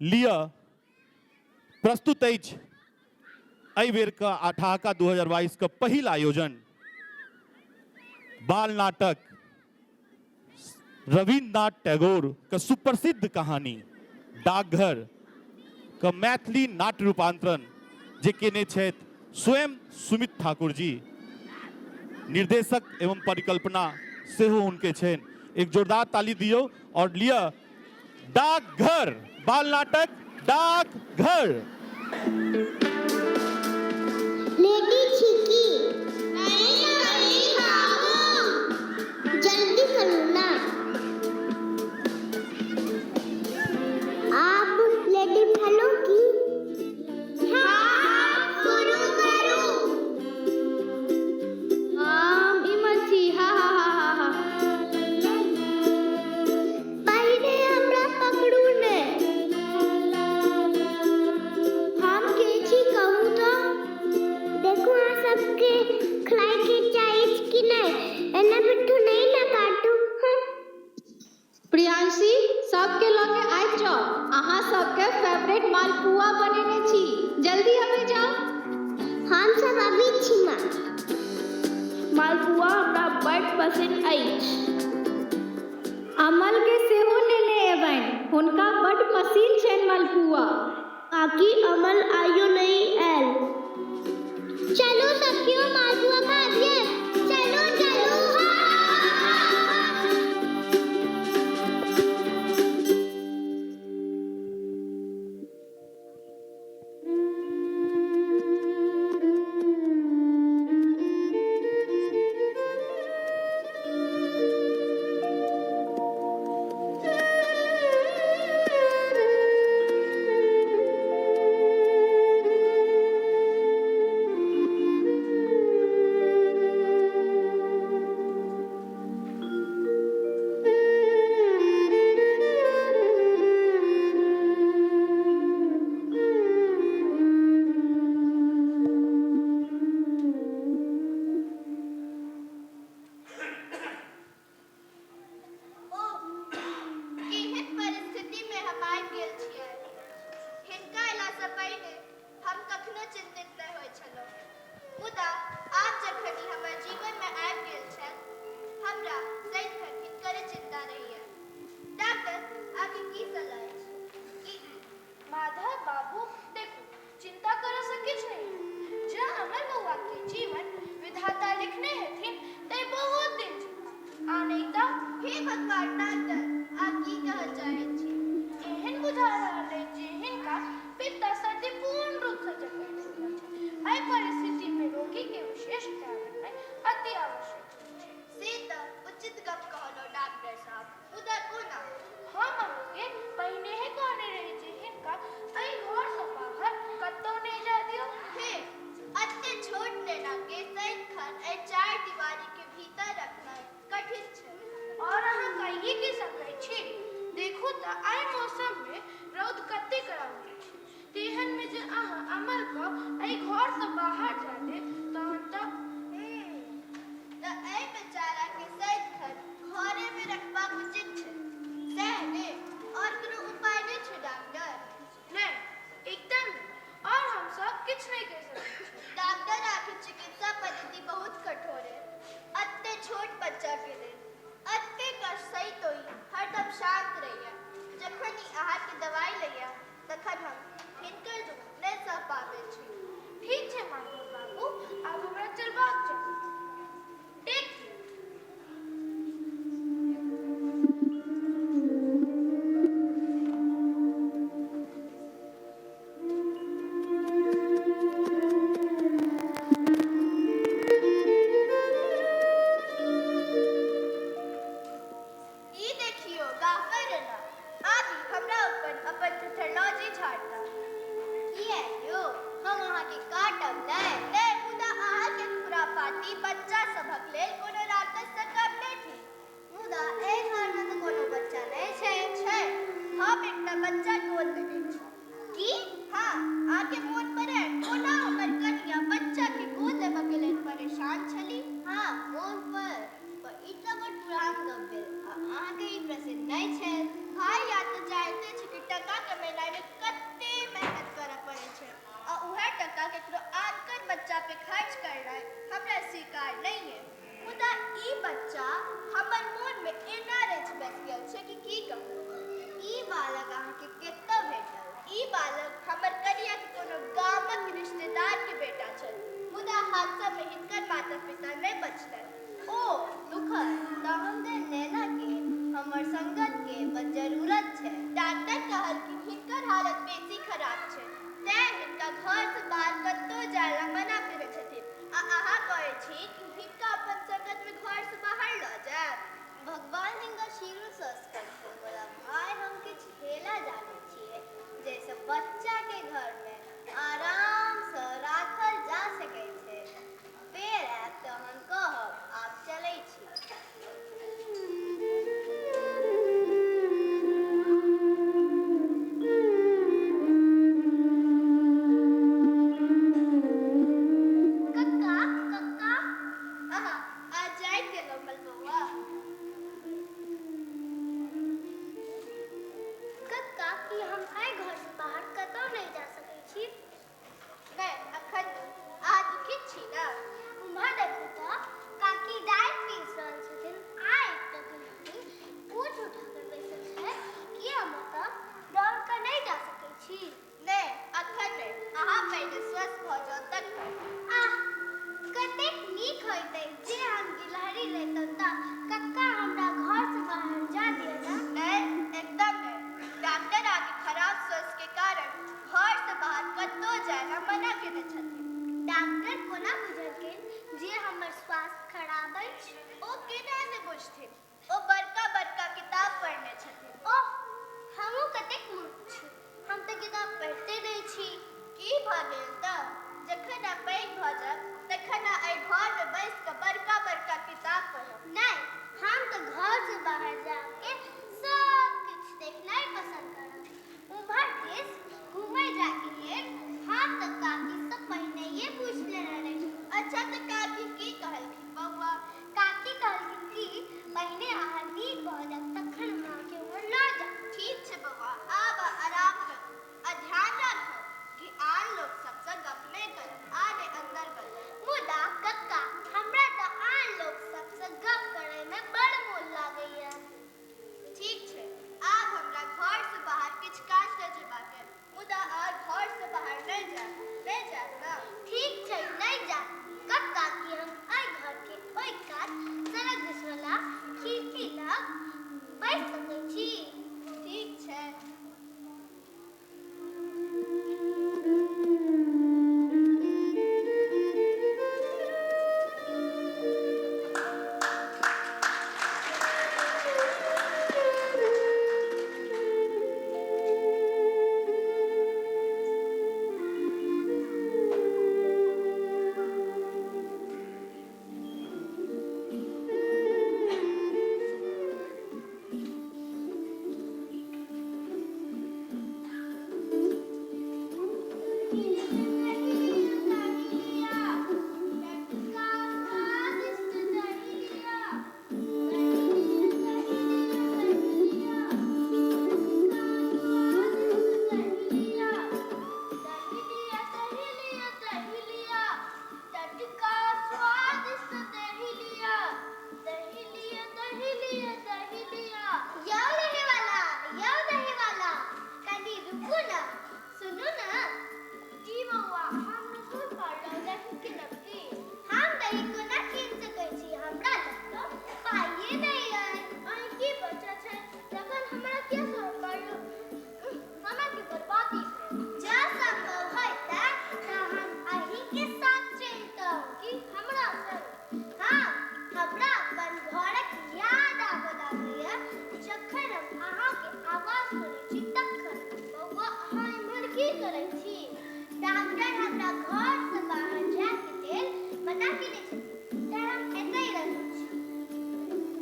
लिअ प्रस्तुत अछि एहि बेरके आ ठहाका 2022 के पहिल आयोजन बाल नाटक रविन्द्रनाथ टैगोर के सुप्रसिद्ध कहानी डाकघर के मैथिली नाट्य रूपांतरण जे केने छथि स्वयं सुमित ठाकुर जी। निर्देशक एवं परिकल्पना सेहो हुनके छनि। एक जोरदार ताली दियौ और लिअ डाकघर बाल नाटक डाकघर। लेटी छी की? नहि जल्दी खाउ। जल्दी करू ना। आब लेटी भेलहुँ की? हाँ, शुरू करू। हम इमहर छी हा हा हा हा हा। पहिने हमरा पकड़ू ने। हम के छी कहू तऽ? देखू अहाँ सबके खिलाइके चाही कि नहि? एना बिट्ठू नहि ने काटू। हँ। प्रियांशी, सबके लऽ के आबि जाउ। अहाँ सबके फेवरेट मालपुआ बनेने छी। जल्दी अबै जाउ। हम सब अबै छी माँ। मालपुआ हमरा बड्ड पसिन अछि। अमल के सेहो नेने एबनि। हुनका बड्ड पसिन छनि मलपुआ। काकी अमल आइयो नहि आयल। चलू सखियो मालपुआ खाबियै। चलू चलू। ओ, केहन परिस्थितिमे हम आबि गेल छियै। हिनका अयलासँ पहिने हम कखनो चिन्तित नहि होइत छलहुँ। मुदा आब जखन ई हमर जीवनमे आबि गेल छथि, हमरा सदिखन हिनकरे चिन्ता रहैए। डाक्टर, अहाँके की सलाह अछि? की माधव बाबू, देखू, चिन्ता करऽसँ किछु नहि हैत। जँ अमर बौआके जीवन विधाता लिखने हेथिन तँ ई बहुत दिन जीता आ नहि तँ। हे भगवान डाक्टर, अहाँ की कहऽ चाहैत छी? एहन बुझा रहल अछि जे हिनका पित्ता सर्दी पूर्ण रूपसँ जकड़ि लेने अछि। एहि परिस्थितिमे रोगीके विशेष ख्याल रखनाइ अति आवश्यक होइत छै। से तँ उचित गप कहलहुँ डाक्टर साहब, मुदा कोना? हम अहाँके पहिनेहे कहने रही जे हिनका एहि घरसँ बाहर कतहु नहि जाय दियौ। हे, एते छोट नेनाके सदिखन एहि चारि दिवारीके भीतर रखनाइ कठिन छै। आओर अहाँ कहिए की सकैत छी? देखू तँ एहि मौसममे रौद कतेक कड़ा उगैत छै। तेहनमे जे अहाँ अमरके एहि घरसँ बाहर जाय देब तहन तँ। तँ एहि बेचाराके सदिखन घरेमे रखबाक उचित छै। सएह ने? आओर कोनो उपाय नहि छै डाक्टर? नहि, एकदम नहि। आओर हम सब किछु नहि कहि सकैत छी। डाक्टर आखिर चिकित्सा पद्धति बहुत कठोर है। अत्ते छोट बच्चाके लेल अत्ते कष्ट सहितो ई हरदम शान्त रहैए। जखन ई अहाँके दवाइ लैए तखन हम हिनकर दुख नहि सह पाबैत छी। ठीक छै माधव बाबू, आब हमरा चलबाक चाही। Take care. ई देखियौ गाफर एला। आबि हमरा ऊपर अपन थेथरलॉजी झाड़ता। किए यौ, हम अहाँके काटब नै? नै, मुदा अहाँके खुरापाती बच्चा सभक लेल कोनो राक्षससँ कम नै थिक। मुदा एहि घरमे तँ कोनो बच्चा नै छै। छै, हम एकटा बच्चा गोद लेने छी। की? हँ, अहाँके मोन पड़ै कोना हिनका घरसँ बाहर कतहु जाय लए मना केने छथिन आ अहाँ कहै छी कि हिनका अपन संगतमे घरसँ बाहर लऽ जायब। भगवान हिनका शीघ्र स्वस्थ करथिन, मुदा भाय हम किछु हेला जानै छियै जाहिसँ बच्चाके घरमे आरामसँ राखल जा सकै छै। फेर आयब तहन कहब, आब चलै छी। कक्का, कक्का, अहाँ आ जाइत गेलहुँ मलबौआ। कक्का, की हम एहि घरसँ बाहर कतौ नहि जा सकै छी? नहि, अखन नहि। अहाँ दुखित छी ने? उम्हर देखू तऽ काकी दालि पीस रहल छथिन आ एकटा गिलहरी पूँछ उठा कऽ बैसल छै। की हम ओतऽ दौड़ कऽ नहि जा सकै छी? नहि, अखन नहि। अहाँ पहिने स्वस्थ भऽ जाउ तखन। आह, कतेक नीक होइतै जे हम गिलहरी रहितहुँ तऽ कक्का हमरा घरसँ बाहर जा दिअ ने। नहि, एकदम नहि। डॉक्टर अहाँके खराब स्वास्थ्य के कारण घरसँ बाहर कतहु जाय लए मना केने छथिन। डॉक्टर कोना बुझलखिन जे हमर स्वास्थ्य खराब अछि? ओ केना नहि बुझथिन? ओ बड़का बड़का किताब पढ़ने छथिन। ओह, हमहूँ कतेक मूर्ख छी। हम तऽ किताब पढ़िते नहि छी। की भऽ गेल तऽ? जखन अहाँ पैघ भऽ जायब तखन अहाँ एहि घरमे बैसि कऽ बड़का बड़का किताब पढ़ब। नहि, हम तऽ घरसँ बाहर जाके सब किछु देखनाइ पसन्द करब। उम्हर दिस घूमय जायके लेल हम तऽ काकीसँ पहिनहिए पूछि लेने रही। अच्छा, तऽ काकी की कहलखिन बौआ? काकी कहलखिन कि पहिने अहाँ नीक भऽ जायब तखन हम अहाँके उम्हर लऽ जायब। ठीक छै बौआ, आब आराम करू आ ध्यान राखब कि आन लोक सबसँ गप नहि करब आ ने अन्दर बजब। मुदा कक्का, हमरा तऽ आन लोक सबसँ गप करयमे बड़ मोन लागैए। ठीक छै, आब हमरा घरसँ बाहर किछु काज लऽ जेबाक अइ, मुदा अहाँ घरसँ बाहर नहि जायब, नहि जायब ने? ठीक छै, नहि जायब। कक्का, की हम एहि घरके ओहि कात सड़क दिसवला खिड़की लग बैसि सकै छी? ठीक छै। यौ दही वाला, यौ दही वाला, कनि रुकू ने, सुनू ने। जी बौआ, हम नुकुर पड़लहुँ, दही कीनब की? हम दही कोना कीन सकै छी? हमरा लग तऽ पाइए नहि अइ। अहीं की बच्चा छै तखन हमरा किया सर पड़लहुँ? हमरा की बर्बादी भेल? जँ सम्भव होइतै तऽ हम अहीँके साथ चलितहुँ। की हमरा संग? हँ, हमरा अपन घरक याद आबऽ लागैए जखन हम अहाँके आवाज सुनै छी तखन। बौआ, अहाँ एम्हर की करै छी? डॉक्टर हमरा घरसँ बाहर जायके लेल मना केने छथिन, तेँ हम एतहि रहै छी।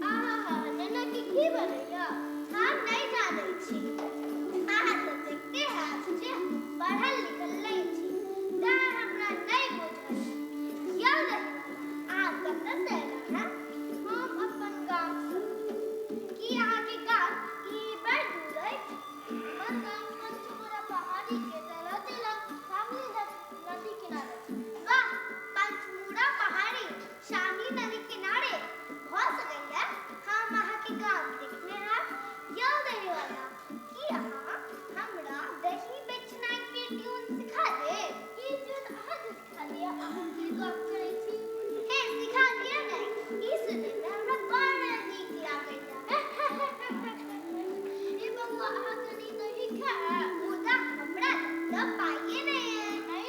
आहा हा, नेना के की बनैया? हम नहि जानै छी। अहाँ तऽ देखते हैब जे हम पढ़ल लिखल नहि छी, तेँ हमरा नहि बुझल। यौ दहीवला, अहाँ कतऽसँ एलहुँ हेँ? हम अपन गामसँ। की अहाँके गाम ई बड़ दूर अछि? हमर गाम पंचमोरा पहाड़ी के तलहटी लग शामली नदी किनारे छै। वाह, पंचमूरा पहाड़ी, शामली नदी किनारे। भऽ सकैए हम अहाँके गाम देखने हैब। यौ दहीवला, की अहाँ हमरा दही बेचनाइ के ट्यून सिखा देब? ई ट्यून अहाँके सिखा दिअ? अहाँ की गप करै छी? हे, सिखा दिअ ने। ई सुनैमे हमरा बड़ नीक लागैए। ई बौआ, अहाँ कनि दही खायब? मुदा हमरा लग तऽ पाइए नहि अइ। नहि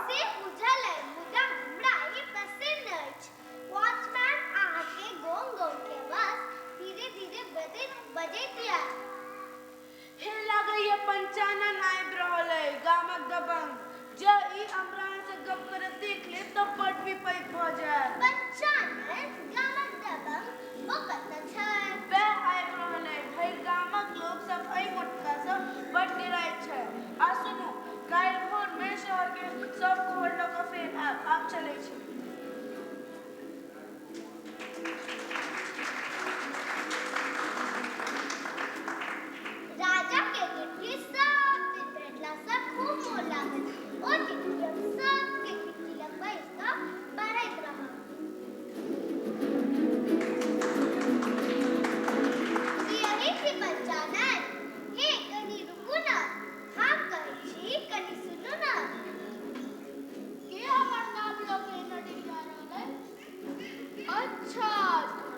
से बुझल अइ, मुदा हमरा ई पसिन्न अछि। वॉचमैन अहाँके गोंग गोंग के आवाज धीरे धीरे बजैत बजैत यऽ। हे लागैया पंचानन आबि रहल अइ, गामक दबंग। जँ ई हमरा अहाँसँ गप्प करैत देख लेत तँ बड्ड विपैत भऽ जायत। पंचानन गामक दबंग ओ कतऽ छै? वएह आबि रहल अइ। भरि गामक लोक सब एहि मोटकासँ बड्ड डेराइत छै। आ सुनू, काल्हि भोरमे शहरके सब कोहर लऽ कऽ फेर आयब। आब चलै छी। राजा के चिट्ठी सब दिन भेटला सँ खूब मोन लागल। ओ चिट्ठी हम सबके खिड़की लग बैस कऽ पढ़ैत रहब। की अहीं छी पंचानन? हे कनी रुकू न, हम कहै छी कनी सुनू न। के हमर नाम लऽ के एना डिरिया रहल अइ? अच्छा,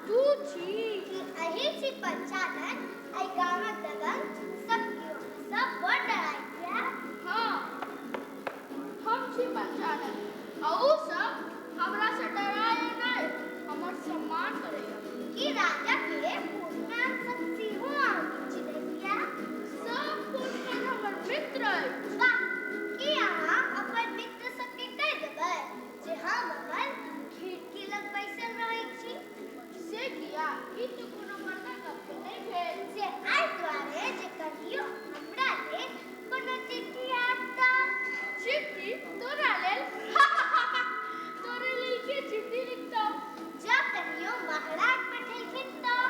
तू छी। की अहीं छी पंचानन? एहि गामक दबंग सब कियो अहाँसँ बड़ डराइत यऽ। हँ, हम छी पंचानन आ ऊ सब हमरासँ डराय नहि, हमर सम्मान करैए। की राजा के पोस्टमैन सब सेहो अहाँके चिन्हैत यऽ? सब पोस्टमैन हमर मित्र अछि। वाह! की अहाँ अपन मित्र सबके कहि देबै जे हम अपन खिड़की लग बैसल रहै छी? से किया? ई तऽ कोनो बड़का गप्प नहि भेल। से एहि दुआरे जे कहियो हमरा लेल कोनो चिट्ठी आयत तऽ। चिट्ठी तोरा लेल? तोरा लेल के चिट्ठी लिखतौ? जँ कहियो महाराज पठेलखिन तऽ।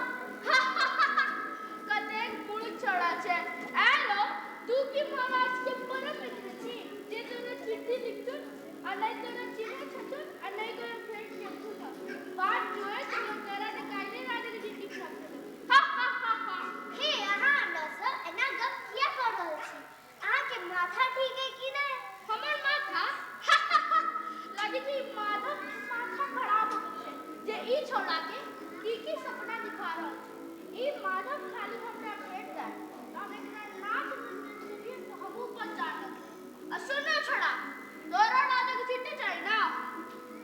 कतेक मूर्ख छौड़ा छै। ऐ रौ, तू की महाराज के परम मित्र छी जे तोरा चिट्ठी लिखथुन आ नहि तोरा चिन्है छथुन आ नहि तोरा भेंट केलथुन। बात जो है तो तोरा ने काल्हि राजा के चिट्ठी प्राप्त भेलौ। हा हा हा हा। हे अहाँ हमरासँ एना गप किया कऽ रहल छी? अहाँके माथा ठीक अइ कि नहि? हमर माथा? हा हा हा। लागै छै ई माधव के माथा खराब हो गेल छै जे ई छौड़ा के की की सपना दिखा रहल छै। ई माधव खाली हमरा भेट जाय तऽ हम एकरा नाच नचेलियै तऽ हमहूँ पंचानन। आ सुन छौड़ा, तोरा राजा के चिट्ठी चाही ना?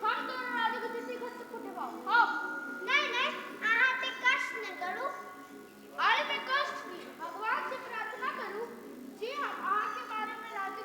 हम तोरा राजा के चिट्ठी घर से पठेबौ। हम नहि नहि, अहाँ एते कष्ट नहि करू। एहिमे कष्ट की? भगवान से प्रार्थना करू जे हम अहाँके बारेमे राजा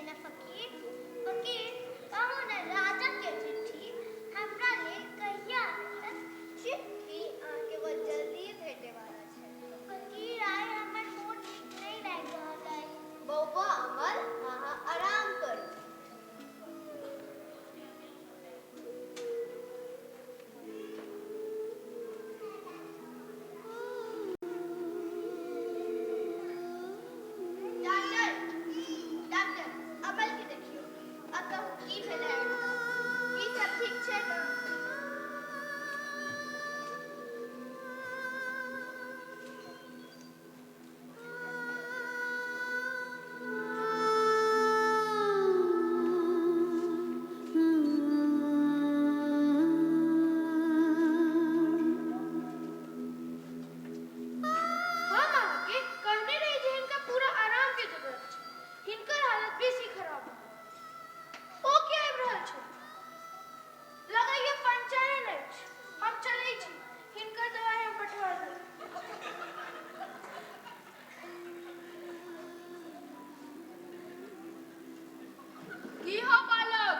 ने फकीर? फकीर, कहू ने राजा के चिट्ठी हमरा लेल कहिया आयत? चिट्ठी अहाँके बहुत जल्दी भेटे वाला छै। फकीर, आइ हमर मोन नीक नहि लागि रहल अछि। बौआ अमल, अहाँ आराम करू। डॉक्टर, डॉक्टर, अमल के देखियौ आ कहू की भेलै हुनका? की सब ठीक छै ने? हम अहाँके कहने रही जे हिनका पूरा आराम के जरूरत छै। हिनकर हालत बेसी खराब भऽ गेल छै। ओ के आबि रहल छै? लगैया पंचायन अछि। हम चलै छी। हिनकर दवाई हम पठवा देब। की हो बालक?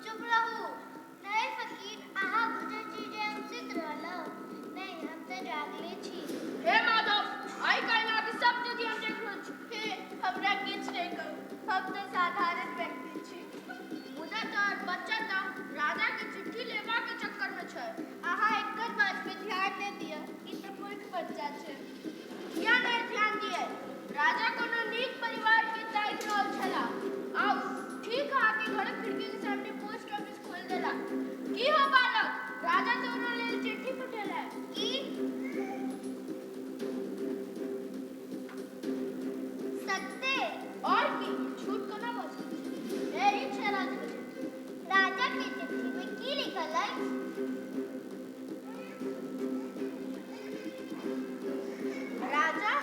चुप रहू। नहि फकीर, अहाँ बुझै छी जे हम सुति रहलहुँ। नहि, हम तऽ जागले छी। हे माधव, आइ काल्हि अहाँके सब जगह हम देख रहल छी। हे, हमरा किछु नहि कहू, हम तऽ साधारण व्यक्ति छी। मुदा तोहर बच्चा तऽ राजा के चिट्ठी लेबाक चक्कर में छै। अहाँ एकर बात पे ध्यान नहि दिअ, ई तऽ मूर्ख बच्चा छै। किया नहि ध्यान दिए? राजा कोनो नीक परिवार के ताकि रहल छलाह। आउ ठीक अहाँके घरक खिड़की के सामने पोस्ट ऑफिस खोल देला। की हो बालक, राजा तोरो लेल चिट्ठी पठेला है। की सत्ते? और की, झूठ कोना बजै छै? एही छै राजा के चिट्ठी। राजा के चिट्ठी में की लिखल अछि? राजा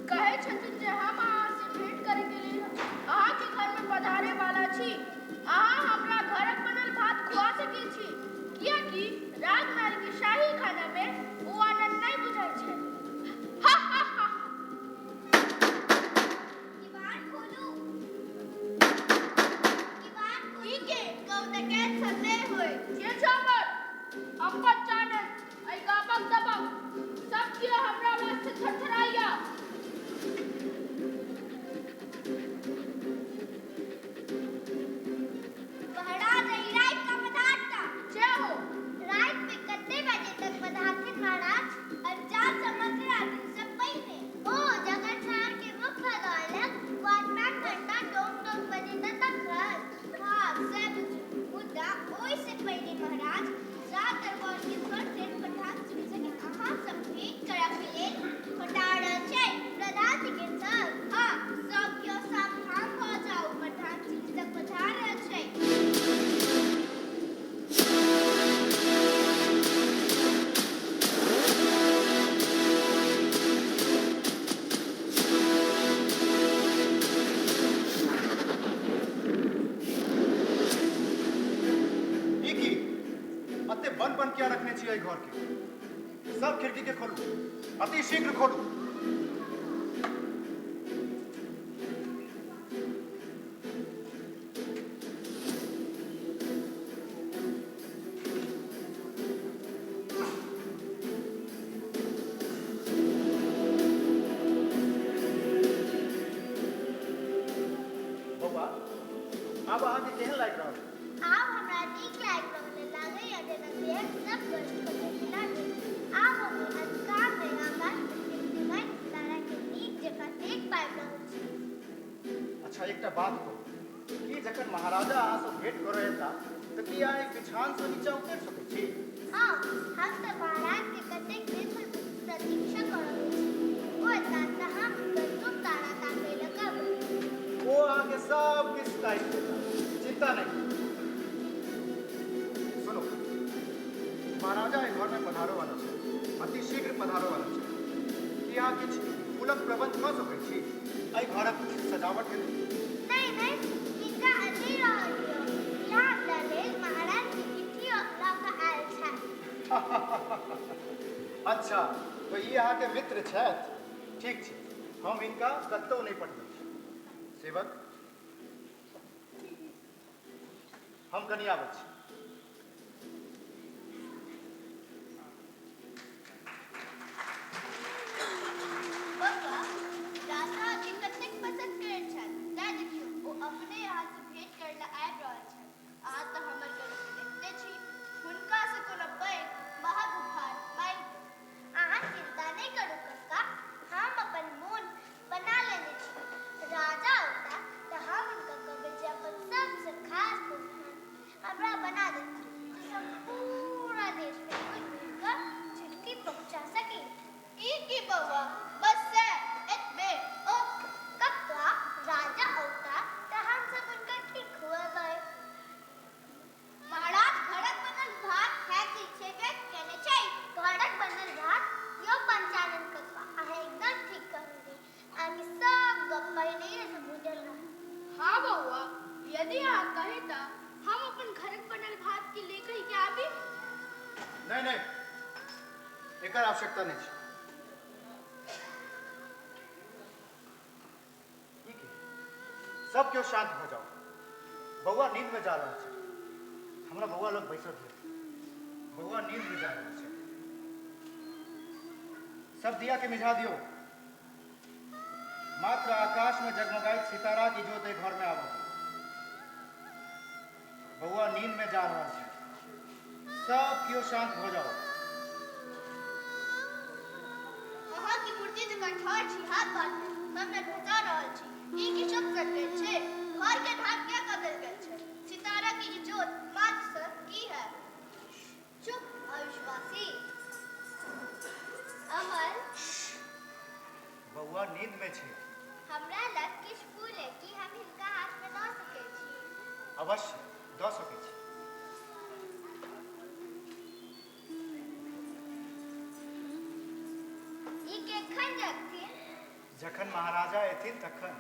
कहै छथिन जे हम अहाँ से भेंट करे के लेल अहाँ के घर में पधारे वाला छी। अहाँ हमरा घरक बनल भात खुआ सकै छी, कियाकि राजमहल के शाही खाना में ओ आनंद नहि बुझाइ छै। हा हा हा। किवाड़ खोलू, किवाड़ खोलू। की के कहू तऽ केहन संदेह होय। के छापर अपन चानन, एहि गामक दबंग सब कियो हमरा वास्ते थरथराइया। महाराज, एहि राति का पधारता। जय हो। राति में कते बजे तक पधारथिन महाराज? अनजान समग्र से पहिने। ओ जगह शहर के मुख्य दौलत वॉचमैन घंटा टोंग टोंग बजेता तखन। हाँ, से बुझू, मुदा ओहि से पहिने महाराज जा दरबार के स्वर प्रधान चिकित्सक अहाँ सब भेंट करऽ के लेल पठा रहल छै। प्रधान चिकित्सक? हाँ, सब केओ सावधान भऽ जाउ, प्रधान चिकित्सक पधार रहल छै। ई की अते बन बन किया रखने छियै एहि घर के? सब खिड़की के खोलू, अति शीघ्र खोलू। बौआ, आब अहाँके केहन लागि रहल है? आब हमरा नीक लागि रहल है। लागैया जेना देहक सब कष्ट कतौ बिला गेल। आब हम अंधकार में आकाश में टिमटिमाइत तारा के नीक जकाँ देख पाबि रहल छी। अच्छा, एकटा बात कहू कि जखन महाराजा अहाँसँ भेंट करऽ एता तऽ की अहाँ एक बिछानसँ नीचा उतरि सकै छी? हाँ, हम तऽ महाराज के कतेक दिन से प्रतीक्षा कऽ रहल छी। ओ एता तऽ हम हुनकर ध्रुव तारा ताकै लए कहबै। ओ अहाँके सब किछु ताकि देता, चिंता नहि करू। सुनू, महाराजा एहि घरमे पधारो वाला छै, अति शीघ्र पधारो वाला छै। की अहाँ किछु फूलक प्रबंध कऽ सकै छी एहि घरक सजावट हेतु? नहि नहि, हिनका एतहि रहऽ दियौ। इएह हमरा लेल महाराज के चिट्ठी लऽ कऽ आयल छथि। अच्छा, तऽ ई अहाँके मित्र छथि। ठीक छै, हम हिनका कतहु नहि पठबै छी। सेवक, हम कनि आबै छी। बौआ, राजा अहाँके कतेक पसंद करैत छथि, तेँ देखियौ ओ अपने अहाँसँ भेंट करै लए आबि रहल छथि। अहाँ तऽ हमर गरीबी देखिते छी, हुनकासँ कोनो पैघ महग उपहार मांगि लेब। अहाँ चिंता नहि करू कक्का, हम अपन मोन बना लेने छी। राजा औता तऽ हम हुनका कहबै जे अपन सबसँ खास दुल्हन हमरा बना देता, जाहिसँ हम पूरा देशमे घुमि-घुमि कऽ चुटकी पहुँचा सकी। ई की बौआ, बस सएह, एतबे? ओह कक्का, राजा औता तऽ हम सब हुनका की खुएबै? महाराज घरक बनल भात खायके इच्छा व्यक्त केने छै। घरक बनल भात? यौ पंचानन कक्का, अहाँ एकदम ठीक कहलियै। अहाँके सब गप पहिनहिए सँ बुझल रहए। हाँ बौआ, यदि अहाँ कही तऽ हम अपन घरक बनल भात के ले कहि के आबी। नहि नहि, एकर आवश्यकता नहि छै। ई की? सब केओ शांत भऽ जाउ। बौआ नींद में जा रहल छै। हमरा बौआ लग बैसऽ दिअ। बौआ नींद में जा रहल छै। सब दिया के मिझा दियौ। मात्र आकाश में जगमगाइत सितारा की जोत एहि घर में आबऽ दियौ। बौआ नींद में जा रहल छै। सब केओ शांत भऽ जाउ। अहाँ की मूर्ति जकाँ ठाढ़ छी हाथ बान्हने, हम नटखटा रहल छी। ई की शुभ संकेत छै? घर के अन्हार किया कऽ देल गेल छै? सितारा के इजोत मात्र सँ की हैत? चुप अविश्वासी। अमल। बौआ नींद में छै। हमरा लग किछु फूल अइ, की हम हिनका हाथ मे दऽ सकैत छी? अवश्य दऽ सकैत छी। ई केखन जगथिन? जखन महाराजा एथिन तखन।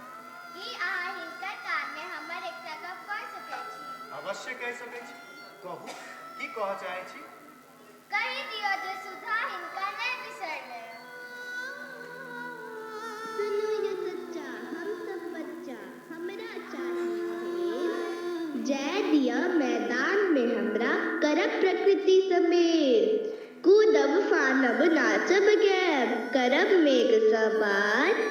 की अहाँ हिनकर कान मे हमर एकटा गप कहि सकैत छी? अवश्य कहि सकैत छी। कहू, की कहऽ चाहै छी? कहि दियौ जे सुधा हिनका नहि बिसरलै। सुनू यौ चच्चा, हम सब बच्चा, हमरा चाही खेल। जाय दिअ मैदान मे हमरा, करब प्रकृति सँ मेल। कूदब फानब नाचब गायब, करब मेघ सँ बात।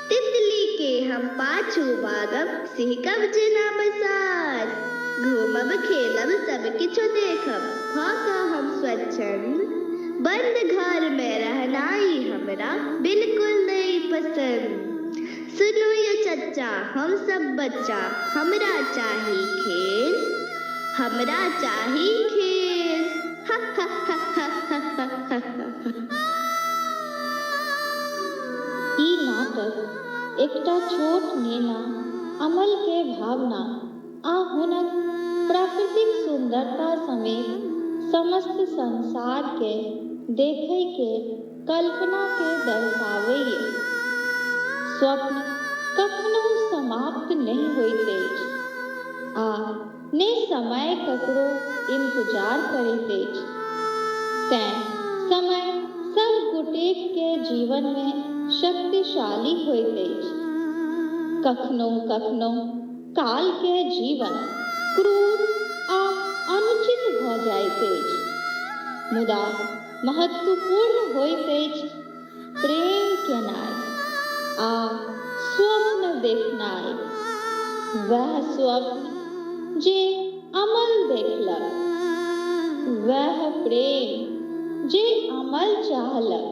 तितली के हम पाछू भागब, सिहकब जेना बसात। घूमब खेलब सब किछु देखब, भऽ कऽ हम स्वच्छंद। बंद घर मे रहनाइ हमरा बिल्कुल नहि पसंद। सुनू यौ चच्चा, हम सब बच्चा, हमरा चाही खेल। हमरा चाही खेल। हा हा हा हा हा हा हा हा। ई नाटक एकटा छोट नेना अमल के भावना आ हुनक प्राकृतिक सुंदरता समेत समस्त संसार के देखै के कल्पना के दर्शाबैए। स्वप्न कखनहु समाप्त नहि होइत अछि आ ने समय ककरो इंतजार करैत अछि। तेँ समय सब गोटेक के जीवन मे शक्तिशाली होइत अछि। कखनहु-कखनहु काल के जीवन क्रूर आ अनुचित भ जाइत अछि। मुदा महत्वपूर्ण होइत अछि प्रेम केनाइ आ स्वप्न देखनाइ। वैह स्वप्न जे अमल देखलक। वैह प्रेम जे अमल चाहलक।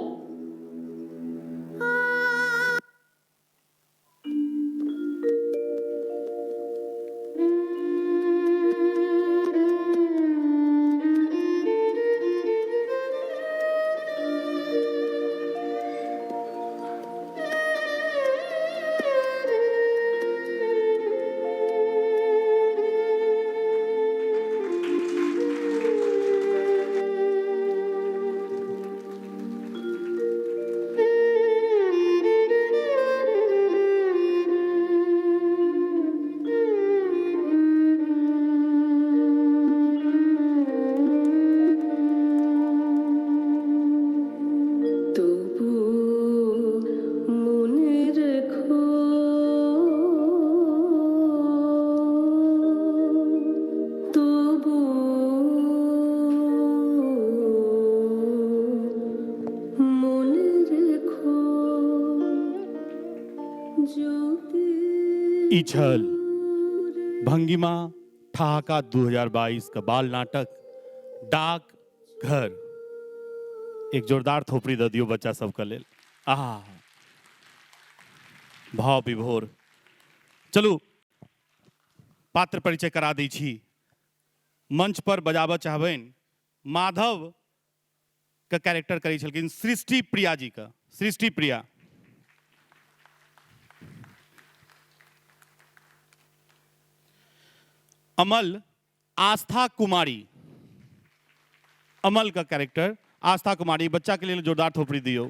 ई छल भंगिमा ठहाका 2022 का बाल नाटक डाक घर। एक जोरदार थोपड़ी दऽ दियौ बच्चा सबके लेल। आहा, भाव विभोर। चलू पात्र परिचय करा दै छी। मंच पर बजाबऽ चाहबनि माधव के कैरेक्टर करै छलखिन सृष्टि प्रिया जी के। सृष्टि प्रिया। अमल आस्था कुमारी, अमल का कैरेक्टर आस्था कुमारी, बच्चा के लिए जोरदार थोपड़ी दियो,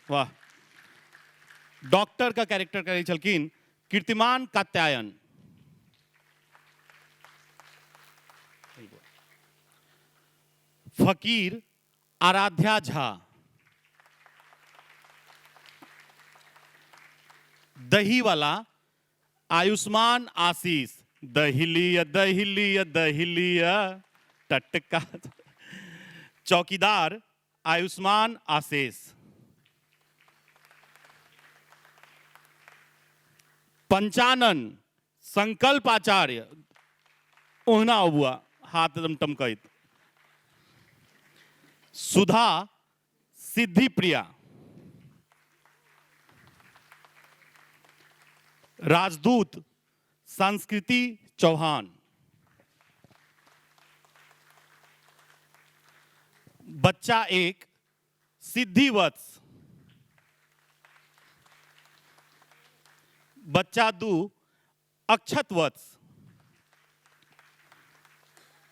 वाह। डॉक्टर का कैरेक्टर करै छलखिन कीर्तिमान कात्यायन। फकीर आराध्या झा। दही वाला आयुष्मान आशीष, दही लिया दही लिया दही लिया टटका। चौकीदार आयुष्मान आशीष। पंचानन संकल्प आचार्य, ओहना अबुआ हाथ एकदम टमकैत। सुधा सिद्धि प्रिया। राजदूत संस्कृति चौहान। बच्चा एक सिद्धि वत्स। बच्चा 2 अक्षत वत्स।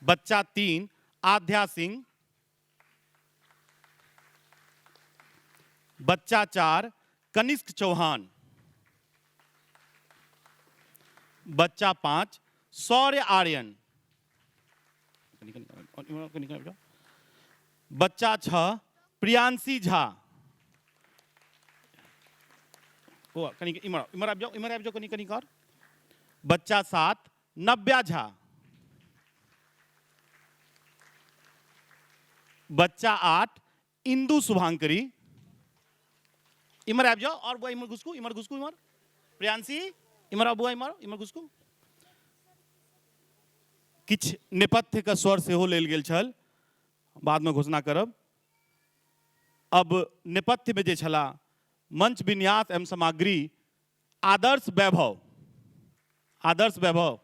बच्चा 3 आध्या सिंह। बच्चा 4 कनिष्क चौहान। बच्चा 5 शौर्य आर्यन। बच्चा 6 प्रियांशी झा। ओ कनी इमर इमर आबि जाओ, इमर आबि जाओ कनी कनी कर। बच्चा 7 नव्या झा। बच्चा 8 इंदु शुभांकरी। इमर आबि जाओ और बुआ इमर घुसकू, इमर घुसकू, इमर प्रियांशी इमर आओ बुआ, इमर इमर घुसकू। किछु नेपथ्य के स्वर सेहो लेल गेल छल, बादमे घोषणा करब। अब नेपथ्य में जे छला मंच विन्यास एवं सामग्री आदर्श वैभव, आदर्श वैभव।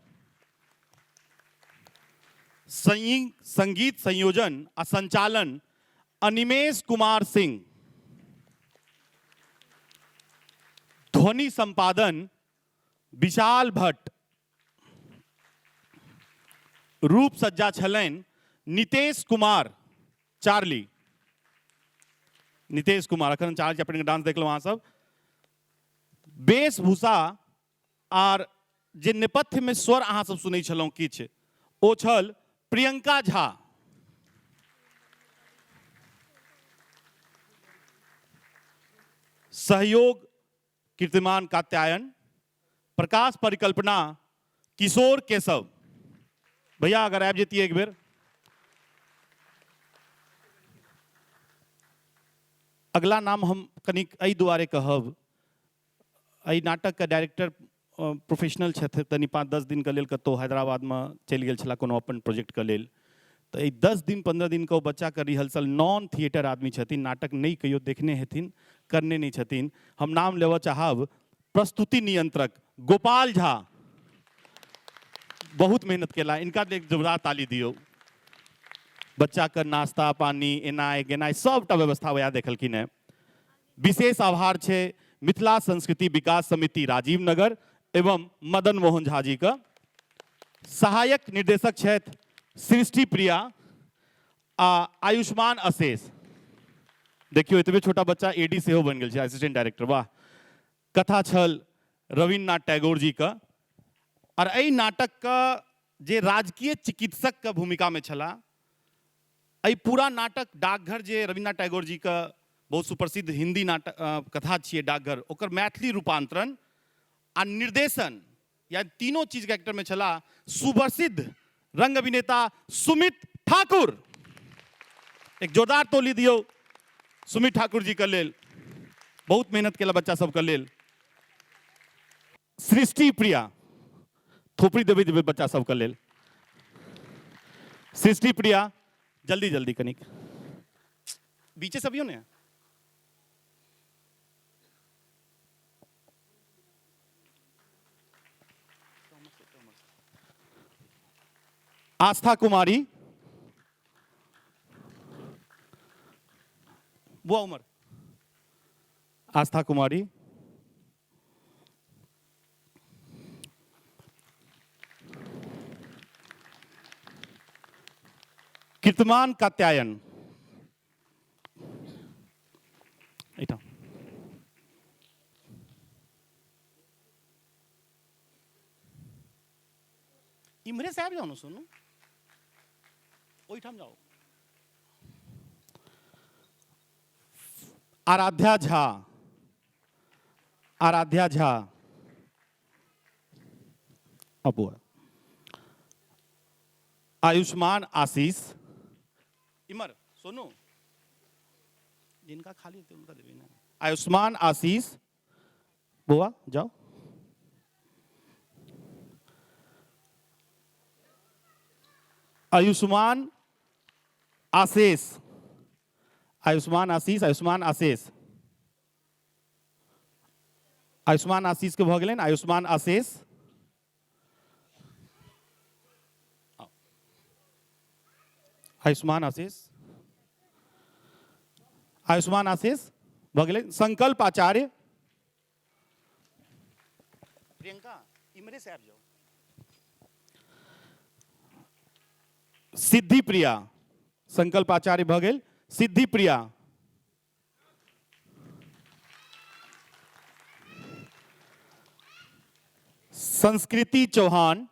संगीत संयोजन आ संचालन अनिमेश कुमार सिंह। ध्वनि संपादन विशाल भट्ट। रूप सज्जा छलनि नितेश कुमार चार्ली। नितेश कुमार, अखन चार्ली चैपलिन के डांस देखलहुँ अहाँ सब। वेशभूषा आर जे नेपथ्य में स्वर अहाँ सब सुनै छलहुँ किछु, ओ छल प्रियंका झा। सहयोग कीर्तिमान कात्यायन। प्रकाश परिकल्पना किशोर केशव। भैया अगर आबि जैतियै एक बेर। अगला नाम हम कनिक एहि दुआरे कहब, एहि नाटकके डायरेक्टर प्रोफेशनल छथि, तनि 5-10 दिनके लेल कतहु हैदराबादमे चलि गेल छलाह कोनो अपन प्रोजेक्टके लेल। तऽ एहि 10 दिन 15 दिनके ओ बच्चाके रिहर्सल, नॉन थिएटर आदमी छथिन, नाटक नहि कहियो देखने हेथिन, करने नहि छथिन। हम नाम लेबऽ चाहब प्रस्तुति नियंत्रक गोपाल झा, बहुत मेहनत केला, इनका एक जोरदार ताली दियौ। बच्चाके नाश्ता पानी एनाइ गेनाइ सबटा व्यवस्था वएह देखलखिन हेँ। विशेष आभार छै मिथिला संस्कृति विकास समिति राजीव नगर एवं मदन मोहन झा जी के। सहायक निर्देशक छथि सृष्टि प्रिया आ आयुष्मान अशेष। देखियौ एतबे छोटा बच्चा एडी सेहो बनि गेल छै, असिस्टेंट डायरेक्टर, वाह। कथा छल रविन्द्रनाथ टैगोर जी के, और एहि नाटक के जे राजकीय चिकित्सक के भूमिका में छला, एहि पूरा नाटक डाकघर जे रविन्द्रनाथ टैगोर जी के बहुत सुप्रसिद्ध हिंदी नाटक कथा छियै डाकघर, ओकर मैथिली रूपांतरण आ निर्देशन या तीनों चीज के एक्टर में छला सुप्रसिद्ध रंग अभिनेता सुमित ठाकुर। एक जोरदार तोली दियौ सुमित ठाकुर जी के लेल, बहुत मेहनत केला बच्चा सबके लेल। सृष्टि प्रिया, थोपड़ी देबै देबै बच्चा सबके लेल। सृष्टि प्रिया, जल्दी जल्दी कनिक बीचे से अबियौ ने। आस्था कुमारी, बुआ उमर, आस्था कुमारी, कीर्तमान कात्यायन, एहिठाम इम्हरे से आबि जाउ ने। सुनू, ओहिठाम जाउ। आराध्या झा, आराध्या झा, अबुआ। आयुष्मान आशीष, इमर सोनू, जिनका खाली हेतै हुनका देबै ने। आयुष्मान आशीष बौआ जाओ। आयुष्मान आशीष, आयुष्मान आशीष, आयुष्मान आशीष, आयुष्मान आशीष के भऽ गेलनि। आयुष्मान आशीष, आयुष्मान आशीष, आयुष्मान आशीष भऽ गेलै। संकल्प आचार्य, प्रियंका इम्हरे से आबि जाओ। सिद्धि प्रिया, संकल्प आचार्य भऽ गेल। सिद्धि प्रिया, संस्कृति चौहान,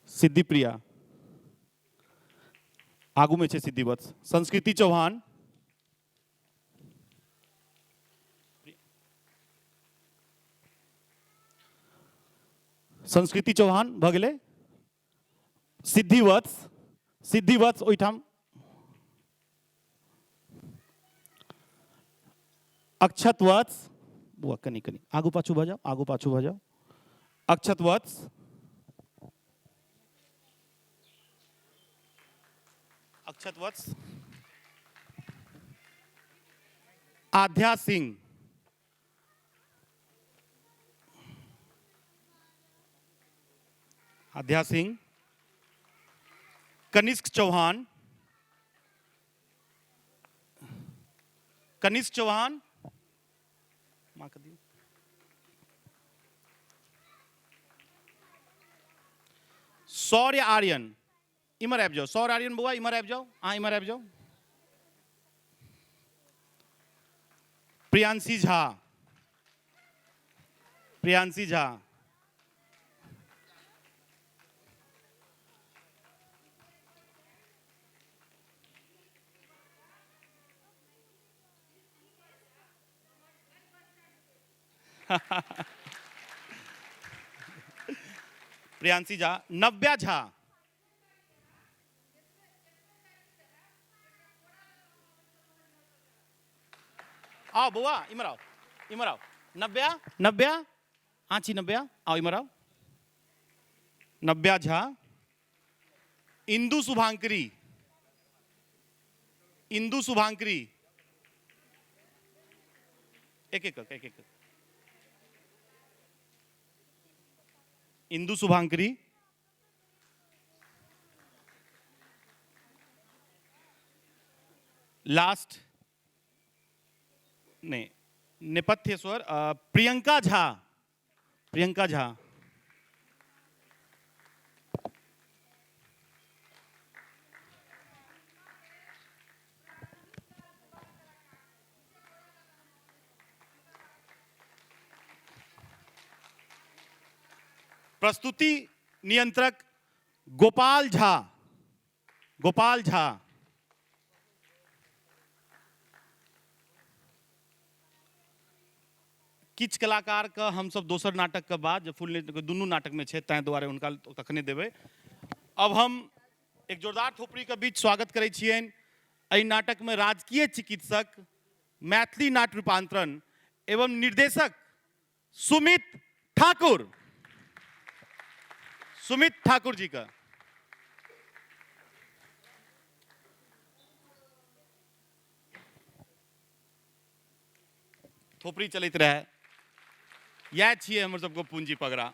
सिद्धि प्रिया आगू में छै, सिद्धि वत्स, संस्कृति चौहान, संस्कृति चौहान भऽ गेलै। सिद्धिवत्स, सिद्धिवत्स ओहिठाम। अक्षतवत्स बौआ, कनि कनि आगू पाछू भऽ जाउ, आगू पाछू भऽ जाउ। अक्षतवत्स, अक्षतवत्स। आध्या सिंह, आध्या सिंह। कनिष्क चौहान, कनिष्क चौहान, माँ के दियौ। शौर्य आर्यन, इम्हर आबि जाउ। शौर्य आर्यन बौआ, इम्हर आबि जाउ अहाँ, इम्हर आबि जाउ। प्रियांशी झा, प्रियांशी झा, प्रियांशी झा। नव्या झा, आओ बौआ, इम्हर आओ, इम्हर आओ। नव्या, नव्या अहाँ छी? नव्या, आओ इम्हर आओ। नव्या झा। इंदु शुभांकरी, इंदु शुभांकरी। एक एक एक एक। इंदु शुभांकरी, लास्ट नहीं, नेपथ्य स्वर प्रियंका झा, प्रियंका झा। प्रस्तुति नियंत्रक गोपाल झा, गोपाल झा। किछु कलाकारके हमसब दोसर नाटकके बाद जे फुल दुनू नाटकमे छै, ताहि दुआरे हुनका तखने देबै। अब हम एक जोरदार थोपड़ीके बीच स्वागत करै छियनि एहि नाटकमे राजकीय चिकित्सक, मैथिली नाट्य रूपांतरण एवं निर्देशक सुमित ठाकुर, सुमित ठाकुर जी का। थोपड़ी चलैत रहे। इएह छियै हमर सबके पूंजी पगड़ा।